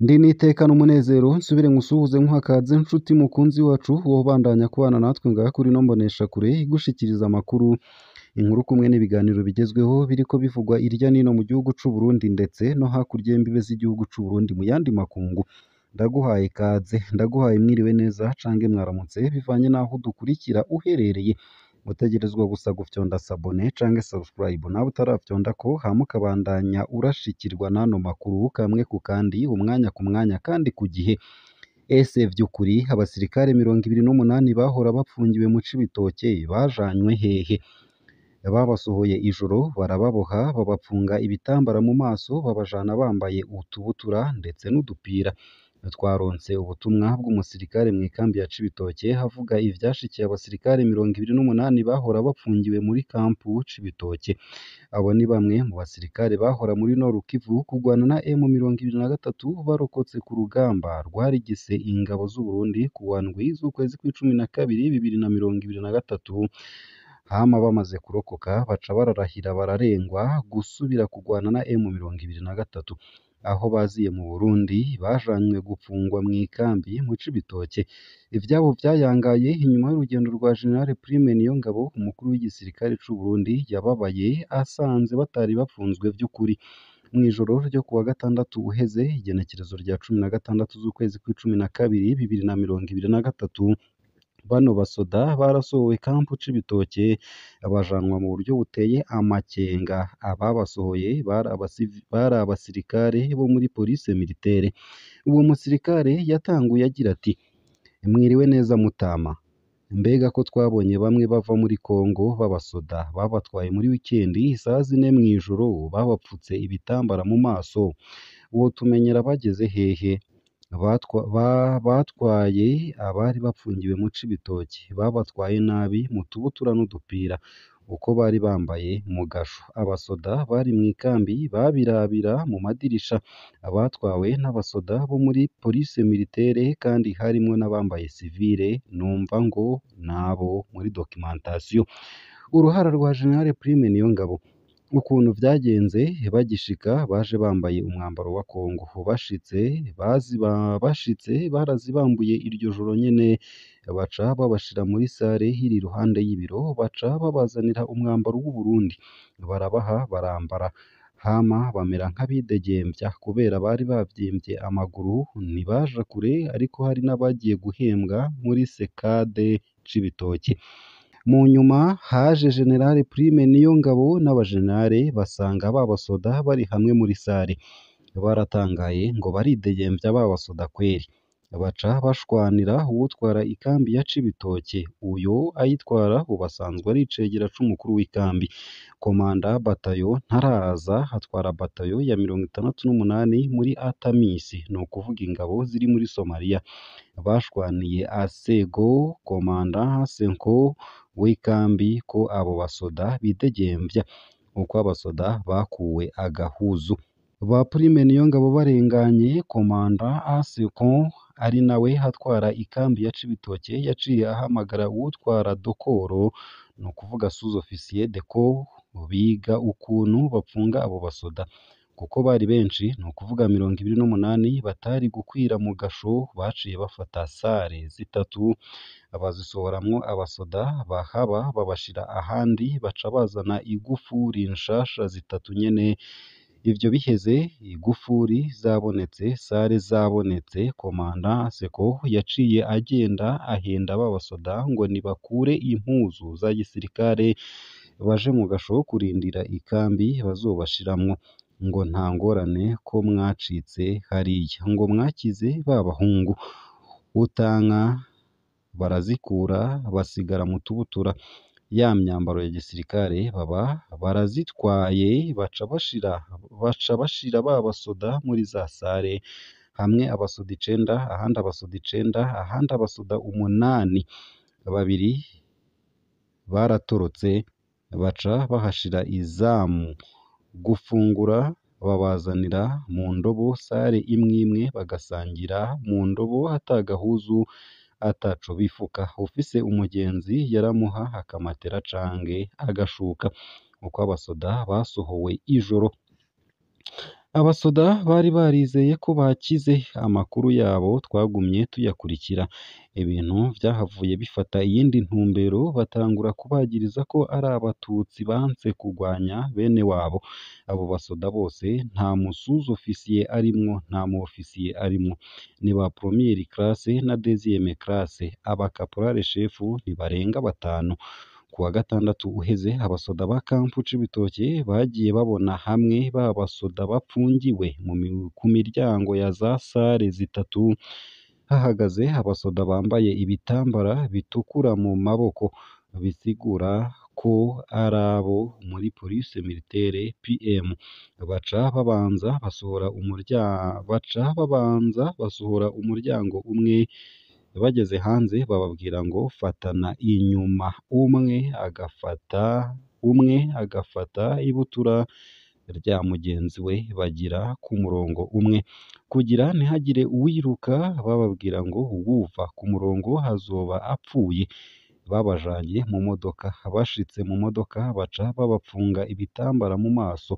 Ndi n'iteka n'umunezero nsubire nkusuhuze nkuhakaze nshuti mukunzi wacu wobandanya kubana natwe ngaha kuri ino mboneshakure igushikiriza amakuru, inkuru kumwe n'ibiganiro bigezweho biriko bivugwa irya nino mu gihugu c'u Burundi ndetse no hakurya y'imbibe z'igihugu c'u Burundi mu yandi makungu. Ndaguhaye ikaze, ndaguhaye mwiriwe neza cange mwaramutse bivanye n'aho udukurikira uherereye. Utegerezwa gusa gufyonda sabone canke subscribe nawe utarafyondako hama ukabandanya urashikirwa n'ano makuru kamwe ku kandi, umwanya ku mwanya kandi ku gihe. Ese vy'ukuri abasirikare 28 bahora bapfungiwe mu Cibitoke bajanywe hehe? Babasohoye ijoro barababoha babapfunga ibitambara mu maso babajana bambaye utubutura ndetse n'udupira. Twaronse ubutumwa bw'umusirikare mw'ikambi ya Cibitoke avuga ivyashikiye abasirikare 28 bahora bapfungiwe muri kampu Cibitoke. Abo ni bamwe mu basirikare bahora muri Nord Kivu kugwana na M23 barokotse ku rugamba rwarigise ingabo z'u Burundi kuwa ndwi z'ukwezi kw'icumi na kabiri 2023. Hama bamaze kurokoka baca bararahira bararengwa gusubira kugwana na M23. Aho baziye mu Burundi bajanywe gupfungwa mw'ikambi mu Cibitoke. Ivyabo vyayangaye inyuma y'urugendo rwa General Prime Niyongabo, umukuru w'igisirikare c'u Burundi yababaye asanze batari bapfunzwe vy'ukuri. Mw'ijoro ryo kuwa gatandatu uheze, igenekerezo rya 16 z'ukwezi kw'icumi na kabiri 2023, bano basoda barasohowe kampu Cibitoke bajanwa mu buryo buteye amakenga. Ababasohoye bari abasirikare bo muri police militaire. Uwo musirikare yatanguye agira ati: "Mwiriwe neza mutama, mbega ko twabonye bamwe bava muri Congo b'abasoda babatwaye muri wikendi isaha zine mw'ijoro babapfutse ibitambara mu maso, wotumenyera bageze hehe? Batwaye abari bapfungiwe mu Cibitoke, babatwaye nabi mu tubutura n'udupira, uko bari bambaye mu gasho. Abasoda bari mw'ikambi babirabira mu madirisha. Abatwawe n'abasoda bo muri police militaire kandi harimwo n'abambaye sivile, numva ngo nabo muri documentation." Uruhara rwa General Prime Niyongabo ukuntu vyagenze bagishika baje bambaye umwambaro wa Congo, bashitse barazibambuye iryo joro nyene, baca babashira muri sare iri iruhande y'ibiro, baca babazanira umwambaro w'Uburundi barabaha barambara, hama bamera nk'abidegemvya kubera bari bavyimvye amaguru ntibaja kure, ariko hari n'abagiye guhembwa muri Sekade Cibitoke. Mu nyuma haje General Prime Niyongabo n'abajenerale basanga ba basoda bari hamwe muri sare, baratangaye ngo baridegemvya ba basoda kweri, baca bashwanira uwutwara ikambi ya Cibitoke, uyo ayitwara ubu asanzwe ari icegera c'umukuru w'ikambi. Komanda batayo ntaraza atwara batayo ya 68 muri Atamisi, ni ukuvuga ingabo ziri muri Somalia. Bashwaniye Asego komanda Senko w'ikambi ko abo basoda bidegemvya, uko abasoda bakuwe agahuzu. Ba Prime Niyongabo barenganye, komanda Aseko ari nawe atwara ikambi ya Cibitoke yaciye ahamagara uwutwara Dokoro, ni ukuvuga sous officier de corps, biga ukuntu bapfunga abo basoda kuko bari benshi, ni ukuvuga 28 batari gukwira mu gasho. Baciye bafata sare zitatu bazisohoramwo abasoda bahaba babashira ahandi, baca bazana igufuri nshasha zitatu nyene. Ivyo biheze igufuri zabonetse, sare zabonetse, komanda Seko yaciye agenda ahenda ba basoda ngo nibakure impuzu za gisirikare baje mu gasho kurindira ikambi bazobashiramwo, ngo nta ngorane ko mwacitse hariya, ngo mwakize ba bahungu. Utanka barazikura basigara mu tubutura, ya myambaro ya gisirikare baba barazitwaye, baca bashira ba basoda muri za sare, hamwe abasoda 9, ahandi abasoda 9, ahandi abasoda 8. Babiri baratorotse baca bahashira izamu. Gufungura babazanira mu ndobo sare imwe imwe bagasangira mu ndobo atagahuzu ataco bifuka. Ufise umugenzi yaramuha akamatera canke agashuka. Uko abasoda basohowe ijoro. Abasoda bari barizeye ko bakize, amakuru yabo twagumye tuyakurikira. Ibintu vyahavuye bifata iyindi ntumbero, batangura kubagiriza ko ari abatutsi banse kugwanya bene wabo. Abo basoda bose nta mu sous-officier arimwo, nta mu officier arimwo, ni ba première classe na deuxième classe. Aba caporal chef ntibarenga batanu. Ku wa gatandatu uheze, abasoda ba kampu Cibitoke bagiye babona hamwe ba basoda bapfungiwe ku miryango ya za sare zitatu hahagaze abasoda bambaye ibitambara bitukura mu maboko, bisigura ko ari abo muri police militaire PM. Baca babanza basohora umuryango umwe, bageze hanze bababwira ngo fatana inyuma, umwe agafata ibutura rya mugenzi we, bagira ku murongo umwe kugira ntihagire uwiruka. Bababwira ngo uwuva ku murongo azoba apfuye. Babajanye mu modoka, bashitse mu modoka baca babapfunga ibitambara mu maso.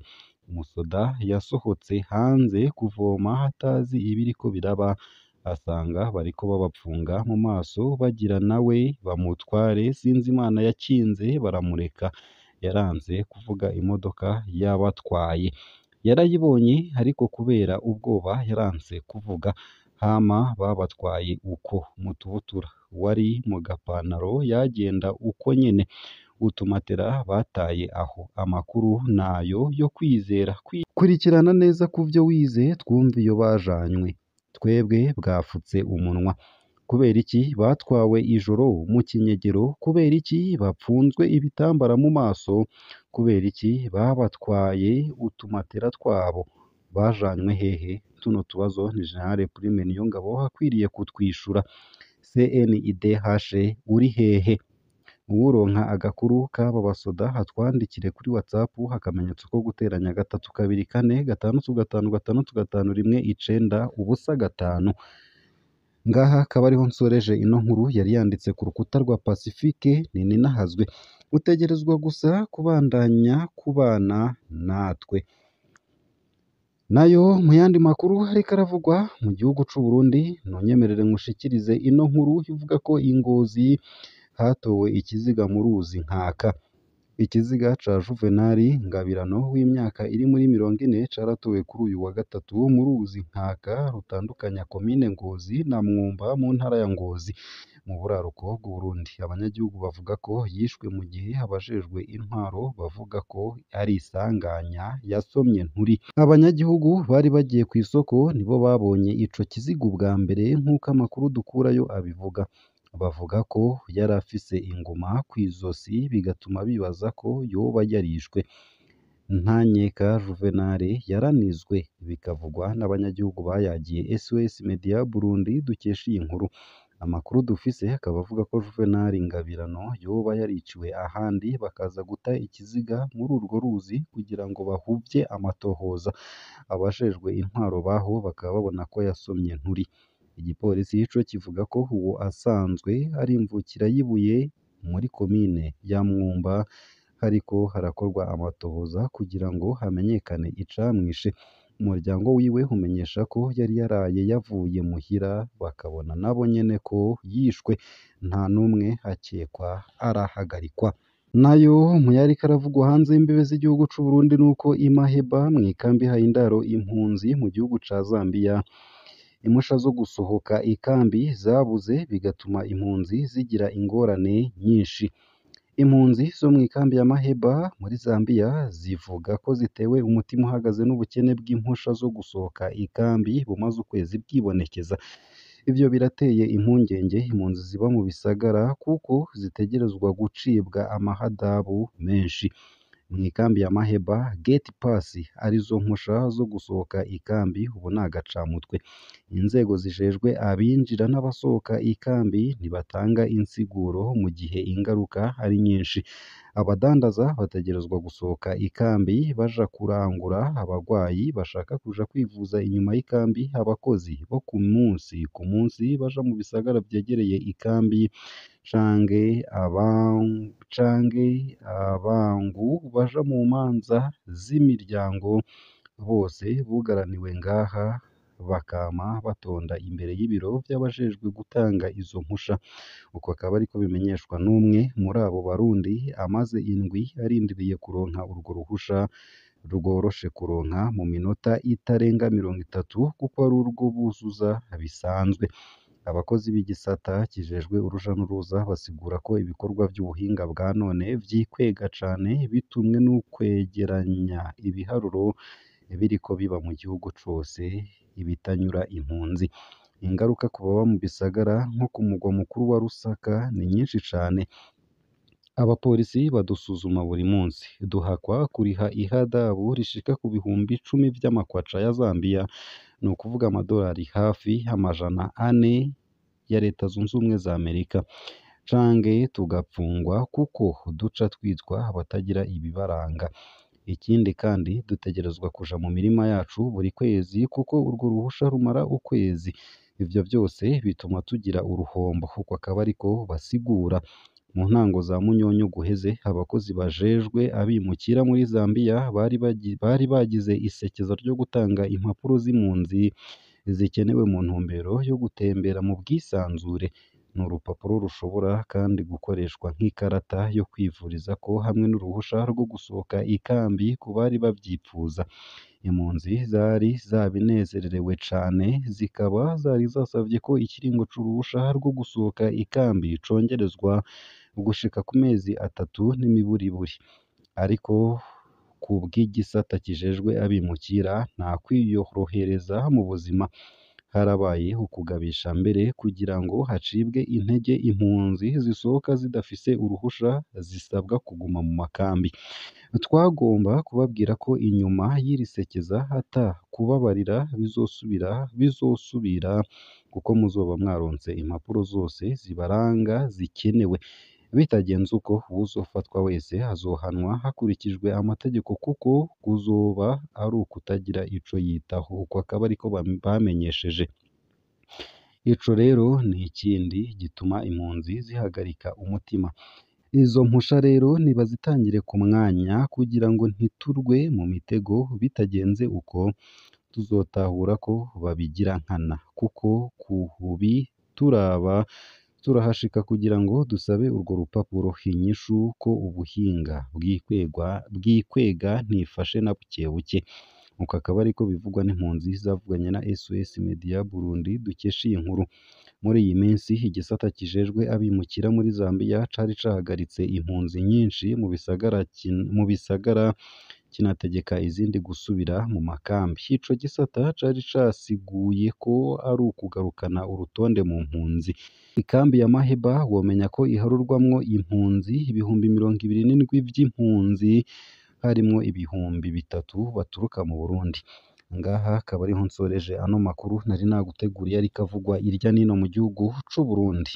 Umusoda yasohotse hanze kuvoma atazi ibiriko biraba, asanga bariko babapfunga mu maso, bagira nawe bamutware. Sinzi Imana yakinze baramureka. Yaranze kuvuga imodoka yabatwaye, yarayibonye ariko kubera ubwoba yaranse kuvuga. Hama babatwaye uko mu tubutura, uwari mu gapantaro yagenda uko nyene. Utumatera bataye aho. Amakuru nayo yo kwizera. Kurikirana neza kuvyo wize, twumve iyo bajanywe. Twebwe bwafutse umunwa. Kubera iki batwawe ijoro mu kinyegero? Kubera iki bapfunzwe ibitambara mu maso? Kubera iki babatwaye utumatera twabo? Bajanywe hehe? Tuno tubazo ni General Prime Niyongabo akwiriye kutwishura. CNIDH uri hehe? Uwuronka agakuru k'aba basoda atwandikire kuri WhatsApp akamenyetso ko guteranya 3 2 4 6 5 6 5 1 9 0 5. Ngaha akaba ariho nsoreje ino nkuru yari yanditse ku rukuta rwa Pacifique Nininahazwe. Utegerezwa gusa kubandanya kubana natwe. Nayo mu yandi makuru ariko aravugwa mu gihugu c'u Burundi, nonyemerere nkushikirize ino nkuru ivuga ko i Ngozi hatowe ikiziga mu ruzi Nkaka. Ikiziga ca Juvenal Ngabirano w'imyaka iri muri 40 caratowe kuri uyu wa gatatu mu ruzi Nkaka rutandukanya komine Ngozi na Mwumba mu ntara ya Ngozi mu buraruko bw'Uburundi. Abanyagihugu bavuga ko yishwe mu gihe abajejwe intwaro bavuga ko ari isanganya yasomye nturi. Abanyagihugu bari bagiye kw'isoko nibo babonye ico kiziga ubwa mbere, nk'uko amakuru dukurayo abivuga. Bavuga ko yari afise inguma kw'izosi bigatuma bibaza ko yoba yarishwe. Ntanyeka Juvenal yaranizwe, bikavugwa n'abanyagihugu bayagiye SOS Media Burundi dukesha iyi nkuru. Amakuru dufise akaba avuga ko Juvenal Ngabirano yoba yariciwe ahandi, bakaza guta ikiziga muri urwo ruzi kugira ngo bahuvye amatohoza. Abajejwe intwaro baho bakaba babona ko yasomye nturi. Igipolisi co kivuga ko uwo asanzwe ari imvukira y'ibuye muri komine ya Mwumba, hariko harakorwa amatohoza kugira ngo hamenyekane icamwishe. Umuryango wiwe umenyesha ko yari yaraye yavuye muhira, bakabona nabo nyene ko yishwe. Nta n'umwe akekwa arahagarikwa. Nayo mu yariko aravugwa hanze y'imbibe z'igihugu c'u Burundi nuko i Maheba mw'ikambi ihaye indaro impunzi mu gihugu ca Zambiya, impusha zo gusohoka ikambi zabuze, bigatuma impunzi zigira ingorane nyinshi. Impunzi zo mw'ikambi ya Maheba muri Zambiya zivuga ko zitewe umutima uhagaze n'ubukene bw'impusha zo gusohoka ikambi bumaze ukwezi bwibonekeza. Ivyo birateye impungenge impunzi ziba mu bisagara kuko zitegerezwa gucibwa amahadabu menshi. Mw'ikambi ya Maheba, gate pass arizo mpusha zo gusohoka ikambi ubu ni agacamutwe. Inzego zijejwe abinjira n'abasohoka ikambi ntibatanga insiguro mu gihe ingaruka ari nyinshi. Abadandaza bategerezwa gusohoka ikambi baja kurangura, abagwayi bashaka kuja kwivuza inyuma y'ikambi, abakozi bo ku munsi ku munsi baja mu bisagara vyegereye ikambi, canke abangu baja mu manza z'imiryango Bose bugaraniwe ngaha bakama batonda imbere y'ibiro vy'abajejwe gutanga izo mpusha. Uko akaba ariko bimenyeshwa n'umwe muri abo Barundi amaze indwi arindiriye kuronka urwo ruhusha rworoshe kuronka mu minota itarenga 30 kuko ari urwo buzuza bisanzwe. Abakozi b'igisata kijejwe uruja n'uruza basigura ko ibikorwa vy'ubuhinga bwa none vyikwega cane bitumwe n'ukwegeranya ibiharuro biriko biba mu gihugu cose ibitanyura impunzi. Ingaruka ku baba mu bisagara nko ku mugwa mukuru wa Lusaka ni nyinshi cane. Abapolisi badusuzuma buri munsi, duhakwa kuriha ihadabu rishika ku 10,000 vy'amakwaca ya Zambiya, ni ukuvuga amadolari hafi 400 ya Leta Zunze Ubumwe za Amerika, canke tugapfungwa kuko duca twitwa abatagira ibibaranga. Ikindi kandi dutegerezwa kuja mu mirima yacu buri kwezi kuko urwo ruhusha rumara ukwezi. Ivyo vyose bituma tugira uruhombo, uko akaba ariko basigura. Mu ntango za Munyonyo guheze, abakozi bajejwe abimukira muri Zambiya bari bagize isekeza ryo gutanga impapuro z'impunzi zikenewe mu ntumbero yo gutembera mu bwisanzure. Ni urupapuro rushobora kandi gukoreshwa nk'ikarata yo kwivurizako hamwe n'uruhusha rwo gusohoka ikambi ku bari bavyipfuza. Impunzi zari zabinezererewe cane, zikaba zari zasavye ko ikiringo c'uruhusha rwo gusohoka ikambi congerezwa gushika ku mezi 3 n'imiburiburi. Ariko kubw'igisata kijejwe abimukira nta kwiyorohereza mu buzima. Harabaye ukugabisha mbere kugira ngo hacibwe intege impunzi zisohoka zidafise uruhusha zisabwa kuguma mu makambi. Twagomba kubabwira ko inyuma y'iri sekeza ata kubabarira bizosubira kuko muzoba mwaronse impapuro zose zibaranga zikenewe. Bitagenze uko, uwuzofatwa wese azohanwa hakurikijwe amategeko kuko kuzoba ari ukutagira ico yitaho, uko akaba ariko bamenyesheje. Ico rero ni ikindi gituma impunzi zihagarika umutima. Izo mpusha rero nibazitangire ku mwanya kugira ngo ntiturwe mu mitego, bitagenze uko tuzotahura ko babigira nkana, kuko kubituraba turahashika kugira ngo dusabe urwo rupapuro. Inyishu ko ubuhinga bwikwega ntifashe na bukebuke. Uko akaba ariko bivugwa n'impunzi zavuganye na SOS Media Burundi dukesha iyi nkuru. Muri iyi minsi igisata kijejwe abimukira muri Zambiya cari cahagaritse impunzi nyinshi mu bisagara kinategeka izindi gusubira mu makambi. Ico gisata cari casiguye ko ari ukugarukana urutonde mu mpunzi. Ikambi ya Maheba womenya ko iharurwamwo impunzi 27,000 vy'impunzi, harimwo 3,000 baturuka mu Burundi. Ngaha akaba ariho nsoreje ano makuru nari naguteguriye ariko avugwa irya nino mu gihugu c'Uburundi.